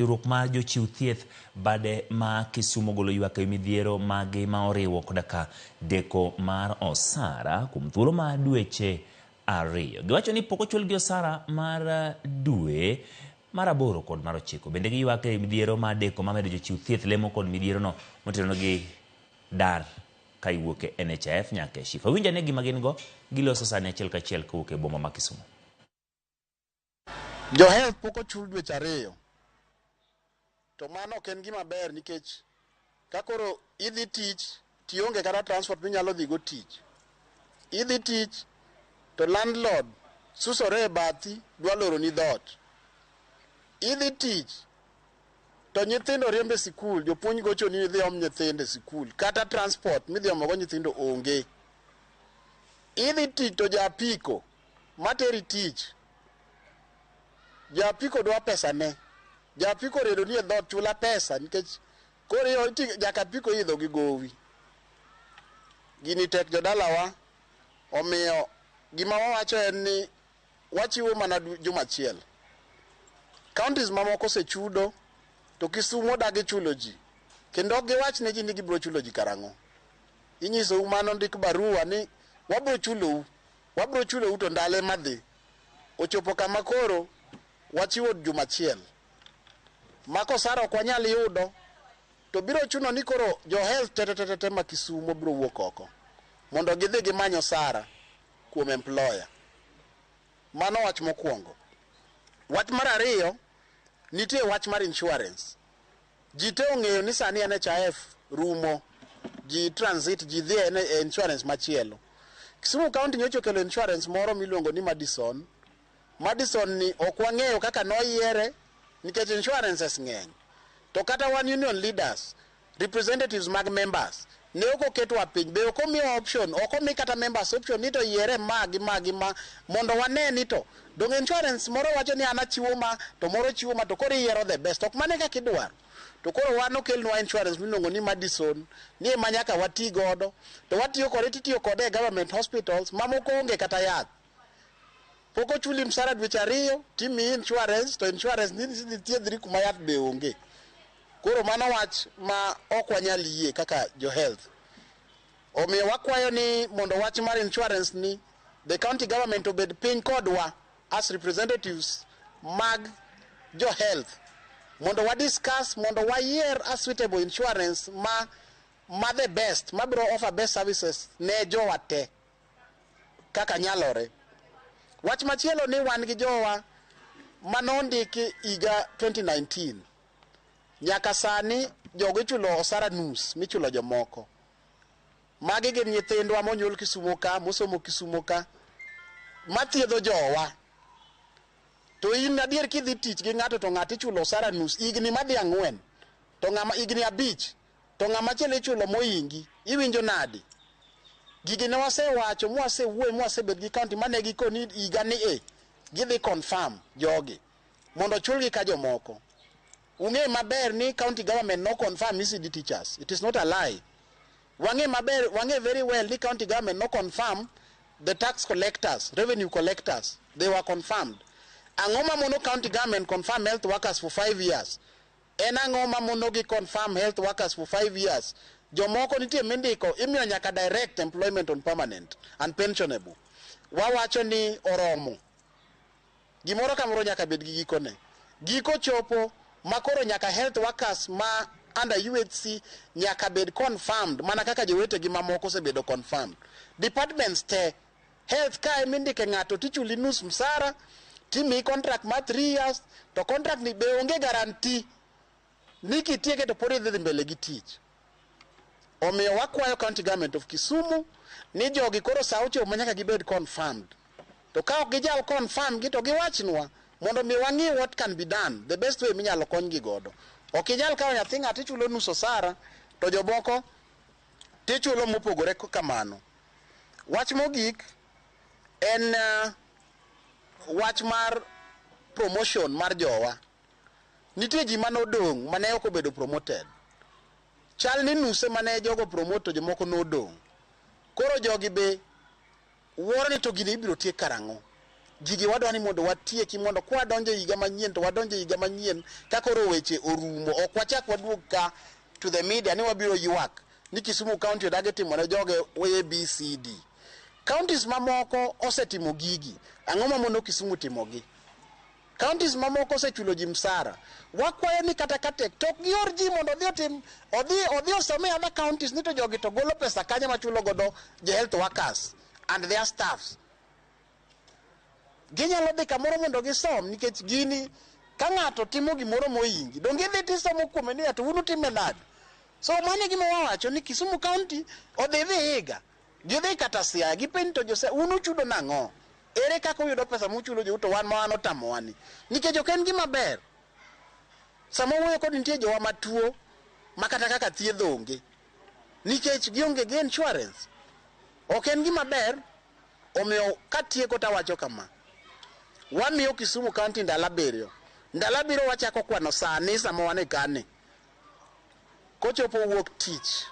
Riwruok mar jochiw thieth bade ma Kisumu ogolo ywak ewi midhiero maggi ma oriwo koda ka deko mar osara kuom thuolo mar dweche 2. Giwacho ni pok ochulgi osara mar dwe mar 8 kod mar 9. Bende giywak ewi midhiero mar deko mamedo jochiw thieth lemo kod midhierono motenore gi dar ka iwuok e NHIF nyaka e SHIF. Awinj ane gima gin go giloso sani achiel kachiel kowuok e boma ma Kisumu. Jo health pok ochul dweche 2. To mano ok en gima ber nikech ka koro idhi tich tionge kata transport minyalo dhi go tich. Idhi tich to landlord susore e bathi dwa loroni dhoot. Idhi tich to nyithindo riembo e sikul, jopuonj gochoni ni idhi om nyithindo e sikul, kata transport midhi omogo nyithindo onge. Idhi tich to ja apiko materi tich, ja apiko dwa pesa ne. Ja apiko oriedo ni e dhoot chula pesa nikech koro nyaka apiko idho gi gowi. Gini tek jodalawa, omiyo gima wawacho en ni wachiwo mana juma achiel. Counties mamoko osechudo to Kisumu odagi chulo ji kendo ok giwach ne ji ni gibiro chulo ji karang'o. Inyisou mano ndik barua ni wabiro chulou, wabiro chulou to ndalo ema dhi. Ochopo kama koro wachiwo juma achiel. Ma kosara ok wanyal yudo to biro chuno ni koro jo health te te te ma Kisumu biro wuok oko mondo gidhi gimany osara kuom employer. Mano wach mokwongo. Wach mar ariyo, nitie wach mar insurance. Ji te ong'eyo ni sani NHIF rumo, ji transit, ji dhi e insurance machielo. Kisumu County nyocha okelo insurance moro miluongo ni Madison. Madison ni ok wang'eyo kaka noyiere nikech insurances ng'eny. To kata wan union leaders, representatives mag members, ne ok oketwa piny, be ok omiwa option, ok omi kata members option ni to yiere ma gi ma gi ma mondo wane ni to dong insurance moro wacho ni an achiwo ma to moro chiwo ma to koro iyiero the best, ok mane kaka idwaro. To koro wan okelnwa insurance miluongo ni Madison ni ema nyaka wati godo to watiyo kode titiyo kode e government hospitals mamoko onge kata yath. Pok ochuli msara dweche 2 timiyi insurance to insurance ni idhi thiedhri kuma yath be onge. Koro mano wach ma ok wanyal yie kaka jo health. Omiyo wakwayo ni mondo wach mar insurance ni the county government obed piny kodwa as representatives mag jo health mondo wa discuss mondo wayier a suitable insurance ma the best mabiro offer best services ne jowa te kaka nyalore. Wach machielo ni wan gi jowa manondiki higa 2019 nyaka sani jogo ichulo osara nus michulo jomoko. Magi gin nyithindwa monyuol Kisumo ka, mosomo Kisumo ka, mathiedho jowa. To in adier kidhi tich gi ng'ato to ng'ato ichulo osara nus higni madhi 4 to ng'ama higni 5 to ng'ama chielo ichulo mohingi, iwinjo nadi? Gigi ne wasewacho mwasewuoyo mwasebet gi county mane gikoni higa ni e gidhi confirm jogi mondo ochulgi ka jomoko. Ung'e maber ni county government no confirm ECD teachers. It is not a lie. Wang'e maber, wang'e very well ni county government no confirm the tax collectors, revenue collectors. They were confirmed. Ang'o ma mono county government confirm health workers for 5 years? En ang'o ma mono gi confirm health workers for 5 years? Jomoko nitie mindiko imiyo nyaka direct employment on permanent and pensionable. Wawacho ni oromo. Gimoro kamoro nyaka bed gi gikone. Giko chopo ma koro nyaka health workers ma under UHC nyaka bed confirmed mana kaka jowetegi mamoko osebedo confirmed. Departments te health ka emindike ng'ato tichuli nus msara timiyi contract mar 3 years to contract ni be onge guarantee ni kitieke to pod idhi mbele gi tich. Omiyo wakwayo county government of Kisumu ni jogi koro sa ochopo ma nyaka gibed confirmed. To ka ok gijal confirm gi to giwachnwa mondo mi wang'i what can be done, the best way minyalo konygi godo. Ok inyal kawo nyathi ng'ato ichulo nus osara to jomoko tichulo mopogore kamano. Wach mogik en wach mar promotion mar jowa. Nitie ji manodong' mane ok obedo promoted. Chal ni nuse mane jogo promote to jomoko nodong'. Koro jogi be wuoro ni to gini ibiro tiek karang'o. Gigi wadwa ni mondo watieki mondo kwadonjo e higa manyien to wadonjo e higa manyien ka koro weche orumo. Ok wachak waduog ka to the media ni wabiro ywak ni Kisumu County odagi timo ne joge A, B, C, D. Counties mamoko osetimo gigi. Ang'o mamono Kisumu timogi? Counties mamoko osechulo ji msara. Wakwayo ni kata ka tek to ok gior ji mondo odhi otim odhi osom e other counties ni to jogi to golo pesa kanye machulo godo jo health workers and their staffs. Ginyalo dhi kamoro mondo gisom nikech gini ka ng'ato timo gimoro mohingi donge idhi tisomo kuome ni to un utime nade. So mano e gima wawacho ni Kisumu County odhi Vihiga, gidhi kata Siaya, gipenj to jo Siaya un uchudo nang'o? Ere kaka uyudo pesa muchulo jou to wan ma wan otamowa ni? Nikech ok en gima ber. Sama wuoyo kod nitie jowa matuo ma kata kaka thiedh onge nikech gionge gi insurance. Ok en gima ber. Omiyo katieko tawacho kama, wamiyo Kisumu County ndalo 7. Ndalo 7 wachako kwano sani sama wan e kani. Kochopo wuok tich